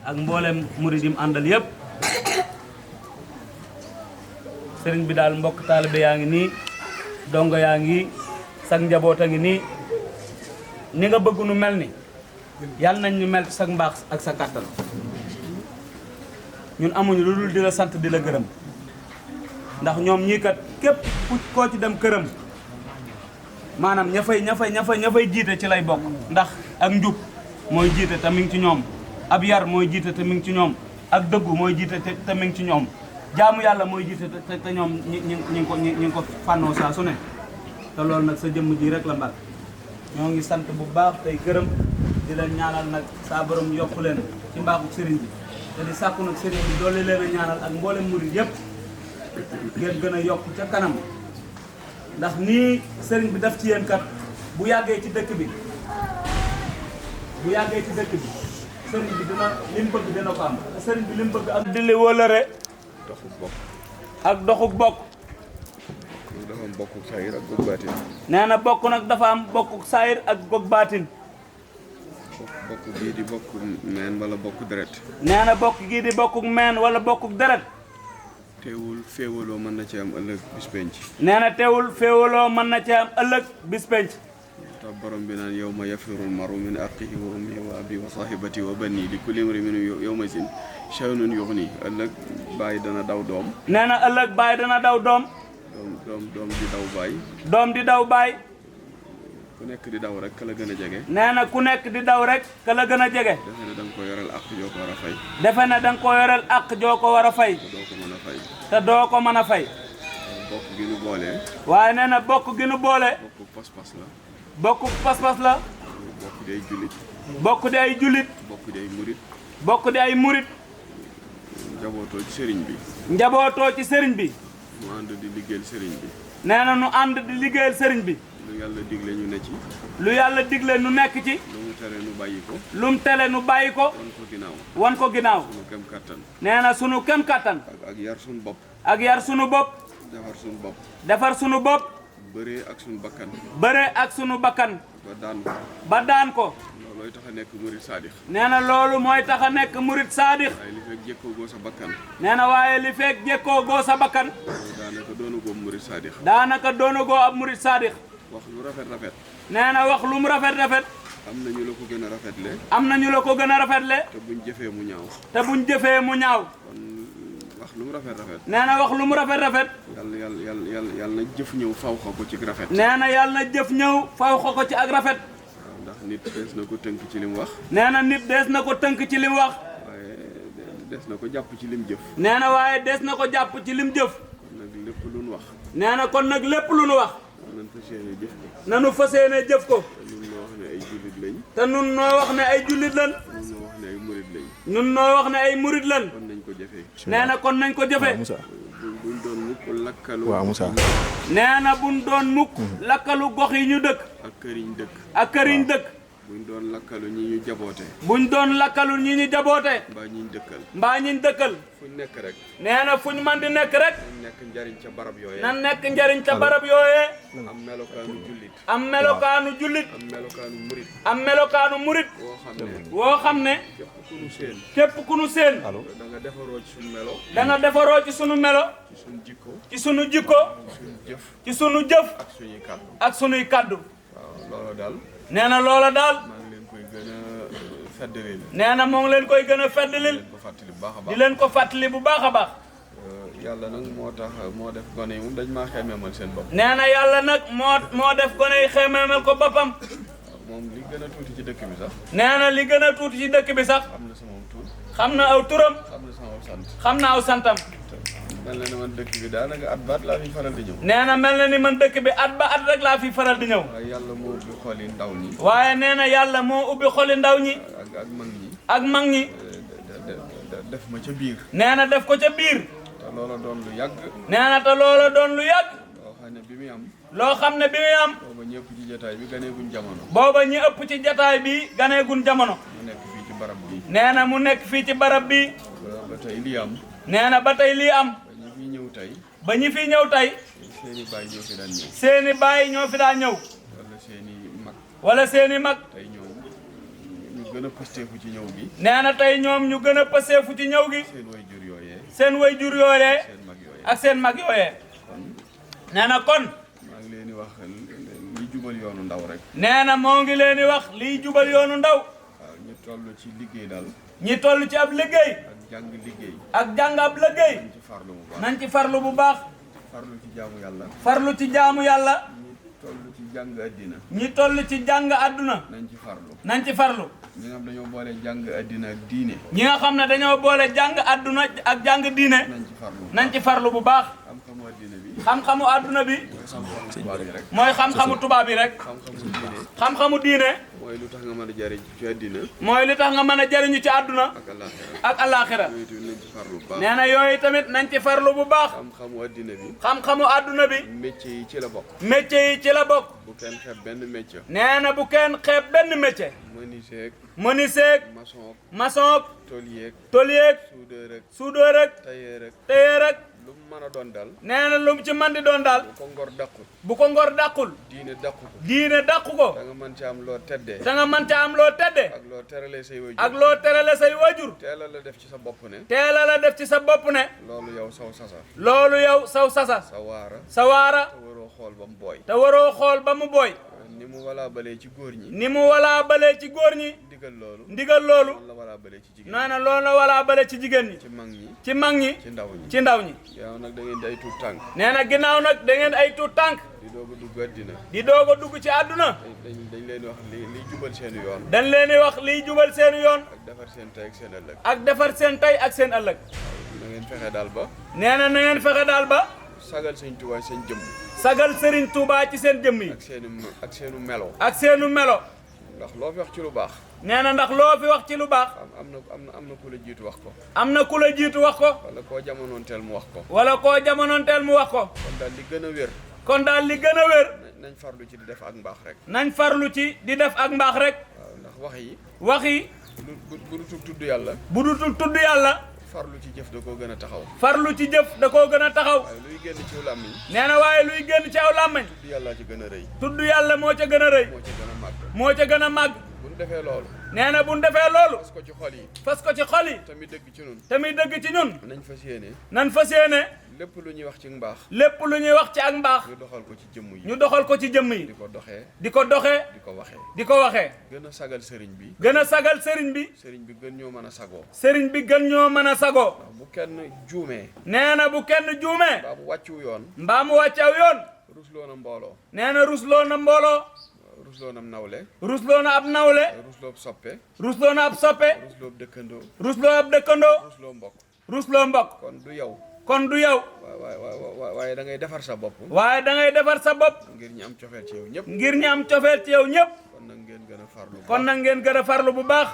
ak mboolem murid yi mu àndal yëpp sëriñ bi daal mbokk taalibe yaa ngi nii dongo yaa ngi sag njaboot a ngi nii ni nga bëgg nu mel ni yàlla nañ ñu mel ci sag mbaax ak sa kàttan ñun amuñu lu dul di la sant di la gërëm ndax ñoom ñii kat képp koo ci dem këram maanaam ña fay jiite ci lay bokk ndax ak njub mooy jiite te mi ngi ci ñoom ab yar mooy jiite te mi ngi ci ñoom ak dëggu mooy jiite te mi ngi ci ñoom jaamu yàlla mooy jiite te ñoom ñi ngi ko fànnoo saa su ne te loolu nag sa jëmm ji rek la mbal ñoo ngi sant bu baax tey gërëm di leen ñaanal nag saa borom yokku leen ci mbaaxu sëriñ bi te di sàkku nag sëriñ bi doole leen a ñaanal ak mboolem murid yëpp ngeen gën a yokk ca kanam ndax nii sëriñ bi def ci yéen kat bu yàggee ci dëkk bi sëriñ bi dina lim bëgg dina ko am sëriñ bi lim bëgg ak dili wóolare ak doxuk bokk dafa am bokkuk saayir ak gog baatin nee na bokk nag dafa am bokkuk saayir ak gog baatin bokk gii di bokk meen wala bokk deret nee na bokk gii di bokkuk meen wala bokkuk deret teewul féewaloo mën na ci am ëllëg bis penc nee na teewul féewaloo mën na ci am ëllëg bis penc tax borom bi naan yow ma yafirul maru min aqihi wa ummihi wa abi wa sahibati wa bani li kulli imrin minhum yawma sin sha'nun yughni ëllëg bàyyi dana daw doom nee na ëllëg bàyyi dana daw doom doom di daw bàyyi doom di daw bàyyi ku nekk di daw rek ka la gën a jege nee na ku nekk di daw rek ka la gën a jege defe ne da nga ko yoreel àq joo ko war a fay defe ne da nga ko yoreel àq joo ko war a fay te doo ko mën a fay te doo ko mën a fay bokk gi nu boole waaye nee na bokk gi nu boole bokk pas-pas la bokk pas-pas la bokk di ay jullit bokk di ay jullit bokk di ay murit bokk di ay murit njabootoo ci sëriñ bi njabootoo ci sëriñ bi mu ànd di liggéeyal sëriñ bi nee na nu ànd di liggéeyal sëriñ bi lu yàlla digle ñu ne ci lu yàlla digle nu nekk ci lu mu tere nu bàyyi ko lu mu tele nu bàyyi ko wan ko ginnaaw wan ko ginnaaw sunu kem kattan nee na sunu kem kattan ak yar sunu bopp ak yar sunu bopp defar sunu bopp defar sunu bopp bëree ak sunu bakkan bëre ak sunu bakkan ba daan ko ba daan ko loolooy tax a nekk murit saadix nee na loolu mooy tax a nekk murit saadix waaye li fekk jékkoo goo sa bakkan nee na waaye li fekk jékkoo goo sa bakkan daanaka doonu goo murit saadix daanaka doona goo ab murit saadix wax lu rafet nee na wax lu mu rafet am na ñu la ko gën a rafetle am na ñu la ko gën a rafetle te buñ jëfee mu ñaaw te buñ jëfee mu ñaaw kon wax lu mu rafet nee na wax lu mu rafet yàlla na jëf ñëw faw ko ci rafet nee na yàlla na jëf ñëw faw ko ci ak rafet waaw ndax nit dees na ko tënk ci li mu wax nee na nit dees na ko tënk ci li mu wax waaye des na ko jàpp ci lim jëf nee na waaye des na ko jàpp ci lim jëf kon nag lépp lu nu wax nee na kon nag lépp lu nu wax nañ fas yéene jëf ko nanu fas yéene jëf ko te nun noo wax ne ay jullit lañ te nun noo wax ne ay jullit lan nun noo wax ne ay murit lañ ñun noo wax ne ay murit lan kon nañ ko jëfee nee na kon nañ ko jëfee buñ doon mukk lakkalu waaw Moussa nee na buñ doon mukk lakkalu gox yi ñu dëkk ak këriñ dëkk ak këriñ dëkk buñ doon lakkalu ñi ñu jaboote buñ doon lakkalu ñi ñu jaboote mbaa ñi ñu dëkkal mbaa ñiñ dëkkal fuñ nekk rek nee na fuñ man di nekk rek nañ nekk njariñ ca barab yooyee na nekk njariñ ca barab yooyee am melokaanu jullit am melokaanu jullit am melokaanu murit am melokaanu murit woo xam ne képp ku nu seen képp ku nu seen da nga defaroo ci suñu melo da nga defaroo ci sunu melo ci suñu jikko ci sunu jikko suñu jëf ci sunu jëf ak suñuy kàddu ak sunuy kaddu waaw loolu daal nee na loola daal maa ngi leen koy gën a feddalil nee na moo ngi leen koy gën a feddlil ko fàttali bu baax a di baax leen ko fàttali bu baax a baax yàlla nag moo tax moo def gone yi moom dañ maa xemeemal seen bopp nee na yàlla nag moo def gone yi xemeemal ko boppam moom li gën a tuuti ci dëkk bi sax nee na li gën a tuuti ci dëkk bi sax am na sama tur xam na aw turam am na sama sant xam na aw santam mel na ne man dëkk bi daanaka at baat laa fi faral di ñëw nee na mel na ni man dëkk bi at ba at rek laa fi faral di ñëw waaye yàlla moo ubbi xol yi ndaw ñi waaye nee na yàlla moo ubbi xoli ndaw ñi ak mag ñi ak mag ñi def ma ca biir nee na def ko ca biir te loola doon lu yàgg nee na te loola doon lu yàgg loo xam ne bi muy am loo xam ne bi muy am booba ñëpp ci jotaay bi ganeeguñ jamono booba ñi ëpp ci jataay bi ganeegun jamono mu nekk fii ci barab bi nee na mu nekk fii ci barab bi ba tey lii am nee na ba tey lii am ba ñi fi ñëw tey ba ñi fi ñëw tey seeni baay ñoo fi daan ñëw seeni baay ñoo fi daan ñëw wala seeni mag wala seeni mag tey ñoom ñu gën a pësteefu ci ñëw gi nee na tey ñoom ñu gën a paseefu ci ñëw gi seen way jur yooyee seen way jur yooyee seen mag yooyee ak seen mag yooyee nee na kon maa ngi leen di wax li jubal yoonu ndaw rek nee na moo ngi leen di wax liy jubal yoonu ndaw waaw ñu toll ci liggéey daal ñi toll ci ab liggéey ak jàng liggéey ak jàng ab liggéey nañ ci farlu bu baax nañ ci farlu bu baax farlu ci jaamu yàlla farlu ci jaamu yàlla ñi toll ci jàng addina ñi toll ci jàng àdduna nañ ci farlu nañ ci farlu ñi nga xam dañoo boole jàng addina ak diine ñi nga xam ne dañoo boole jàng àdduna ak jàng diine nañ ci farlu nañ ci farlu bu baax xam-xamu addina bi xam-xamu àdduna bi xam-xamu tubaab yi rek mooy xam-xamu tubaab yi rek xam-xamu diine xam-xamu diine mooy lu tax nga mën a jariñ ci addina mooy li tax nga mën a jariñu ci àdduna ak àllaaxira ak alaaxira yooyu tamit nañ ci farlu bu baax nee na yooyu tamit nañ ci farlu bu baax xam-xamu addina bi xam-xamu àdduna bi métier yi ci la bokk métier yi ci la bokk bu kenn xeeb benn métier nee na bu kenn xeeb benn métier menuisier menuisier maçon maçon tôlier tôlier soudeur ak soudeur ak tailleur ak tailleur ak lu mu mën a doon daal nee na lu mu ci man di doon daal bu ko ngor dàqul bu ko ngor dàqul diine dàqu ko diine dàqu ko da nga mën ci am loo teddee da nga mën ca am loo tedde ak loo teralee say wajur ak loo terale say wajur teela la def ci sa bopp ne teela la def ci sa bopp ne loolu yow saw sasa loolu yow saw sasa sa waara sa waara te waroo xool ba mu booy te waroo xool ba mu booy ni mu walaa balee ci góor ñi ni mu walaa balee ci góor ñi ndigal loolu ndigal loolu noonu la walaa balee ci jigéen nee na loolu la walaa bale ci jigéen ñi ci mag ñi ci mag ñi ci ndaw ñi ci ndaw ñi yow nag da ngeen di ay tuut tànk nee na ginnaaw nag da ngeen ay tuut tànk di doog a dugg àddina di doog a dugg ci àdduna dañ leen wax liy jubal seen yoon dañ leen di wax liy jubal seen yoon ak defar seen tey ak seen ëllëg ak defar seen tey ak seen ëllëg na ngeen fexe daal ba nee na na ngeen fexe daal ba sagal sëñ Tuubaa seen jëmm sagal Serigne Touba ci seen jëmm yi ak seenu melo ak seenu melo ndax loo fi wax ci lu baax nee na ndax loo fi wax ci lu baax am na ku la jiitu wax ko am na ku la jiitu wax ko wala koo jamonoon teel mu wax ko wala koo jamonoonteel mu wax ko kon daal li gën a wér kon daal li gën a wér nañ farlu ci di def ak mbaax rek nañ farlu ci di def ak mbaax rek waaw ndax wax yi wax yi bu du tudd yàlla bu dutul tudd yàlla farlu ci jëf da koo gën a taxaw farlu ci jëf da koo gën a taxaw waaye luy génn ci làmmiñ nee na waaye luy génn ci aw làmmañ tudd yàlla ci gën a rëy tudd yàlla moo ca gën a rëy moo ci gën a màgg moo ca gën a màgg bu ñu defee loolu nee na bu ñu defee loolu fas ko ci xol yi fas ko ci xol yi tamit dëgg ci nun tamit dëgg ci ñun nañ fas yéene nan fas yéene lépp lu ñuy wax ci mbaax lépp lu ñuy wax ci ak mbaax ñu doxal ko ci jëmm yi ñu doxal ko ci jëmm yi di ko doxee di ko doxee di ko waxee di ko waxee gën a sagal sëriñ bi gën a sagal sëriñ bi sëriñ bi gën ñoo mën a sagoo sëriñ bi gën ñoo mën a sagoo ndax bu kenn juumee nee na bu kenn juumee mbaa bu wàccu yoon mbaa mu wàcc aw yoon rusloo na mbooloo nee na rusloo na mbooloo rusloo na nawle rusloo na ab nawle rusloo soppe rusloo na ab soppe rusloo dëkkandoo rusloo ab dëkkandoo rusloo mbokk rusloo mbokk kon du yow kon du yow waaye da ngay defar sa bopp waaye da ngay defar sa bopp ngir ñu am cofeel ci yow ñëpp ngir ñu am cofeel ci yow ñëpp kon nag ngeen gën a farlu kon nag ngeen gën a farlu bu baax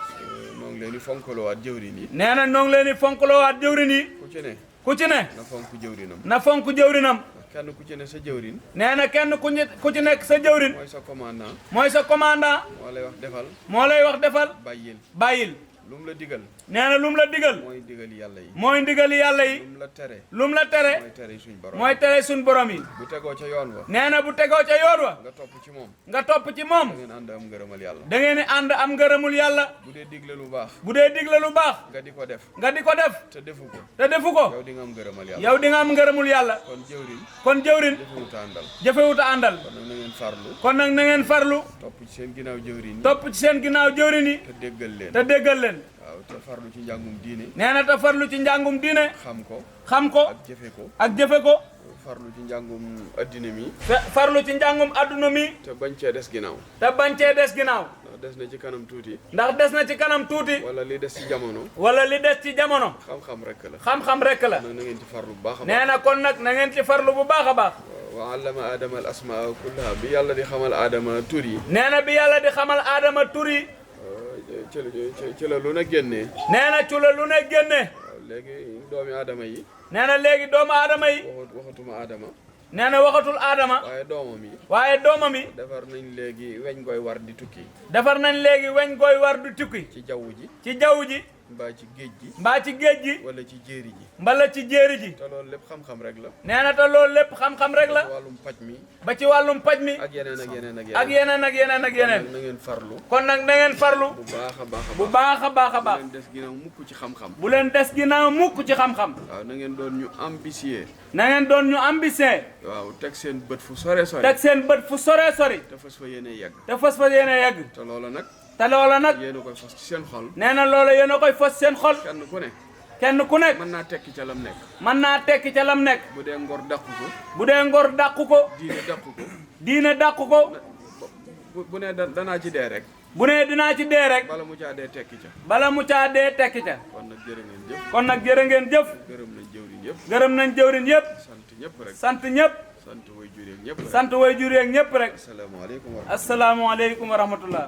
noo ngi leen di fonkaloowaat jëwriñ yi nee na noo ngi leen di fonkloowaat jëwrin yi ku ci ne ku ci ne na fonk jëwrinam na fonk jëwrinam kenn ku ci ne sa jëwrin nee na kenn ku ci nekk sa jëwrin mooy sa commandant mooy sa commandant moo lay wax defal moo lay wax defal bàyyil bàyyil lu mu la digal nee na lu mu la digal mooy digali yàlla yi mooy ndigali yàlla yi lu mu la tere lu mu la tere mooy tere suñ borom mooy tere suñ borom yi bu tegoo ca yoon wa nee na bu tegoo ca yoon wa nga topp ci moom nga topp ci moom da ngeen ànd am ngërëmal yàlla da ngeen di ànd am ngërëmul yàlla bu dee digle lu baax bu dee digle lu baax nga di ko def nga di ko def te defu ko te defu ko yow di nga am ngërëmal yàlla yow di nga am ngërëmul yàlla kon jëwrin kon jëwrin defuwuta àndal jëfewut a àndal kon nag na ngeen farlu kon nag na ngeen farlu topp ci seen ginnaaw jëwrin yi topp ci seen ginnaaw jëwrin yi te déggal leen te déggal leen waaw te farlu ci njàngum diine nee na te farlu ci njàngum diine xam ko xam ko ak jëfe ko ak jëfe ko farlu ci njàngum addina mi farlu ci njàngum adduna mi te bañ cee des ginnaaw te bañ cee des ginnaaw ndax des na ci kanam tuuti ndax des na ci kanam tuuti wala li des ci jamono wala li des ci jamono xam-xam rek la xam-xam rek la nag na ngeen ci farlu bu baax a baax nee na kon nag na ngeen ci farlu bu baax a baax wa allama aadama al asmaa kullaha bi yàlla di xamal aadama tur yi nee na bi yàlla di xamal aadama tur yi ci la lu na génnee nee na ci la lu ne génne waaw léegi doomi aadama yi nee na léegi doomu aadama yi waxatuma aadama nee na waxatul aadama waaye doomam yi waaye doomam yi defar nañ léegi weñ goy war di tukki defar nañ léegi weñ gooy war du tukki ci jaww ji ci jaww ji mbaa ci géej gi mbaa ci géej gi wala ci jéeri ji mbala ci jéeri ji te loolu lépp xam-xam rek la nee na te loolu lépp xam-xam rek la ci wàllum paj mi ba ci wàllum paj mi ak yeneen ak yeneen ak yeneen ak yeneen ak yeneen na ngeen farlu kon nag na ngeen farlu bu baax a baax bu baax a baax a baax leen des ginnaaw mukk ci xam-xam bu leen des ginnaaw mukk ci xam-xam waaw na ngeen doon ñu ambitieux na ngeen doon ñu ambitieux waaw teg seen bët fu sore sore teg seen bët fu sore sori te fas fa yéene yegg te fas fa yéene yegg te loola nag te loola nag yéen a koy fas ci seen xol nee na loola yéen a koy fas seen xol kenn ku ne kenn ku nekk mën naa tekki ca lam nekk mën naa tekki ca lam nekk bu dee ngor dàqu ko bu dee ngor dàqu ko diine dàqu ko diine dàqu ko bu ne danaa ci dee rek bu ne dinaa ci dee rek bala mu caa dee tekki ca bala mu caa dee tekki ca kon nag jërë ngeen jëf kon nag jërë ngeen jëf gërëm nañ jëwriñ yëpp gërëm nañ jëwrin yëpp sant ñëpp rek sant ñëpp sant way juréeg ñëpp rek sant way jur yeeg ñëpp rek asalaamaaleykum wa rahmatulah asalaamaaleykum wa rahmatullah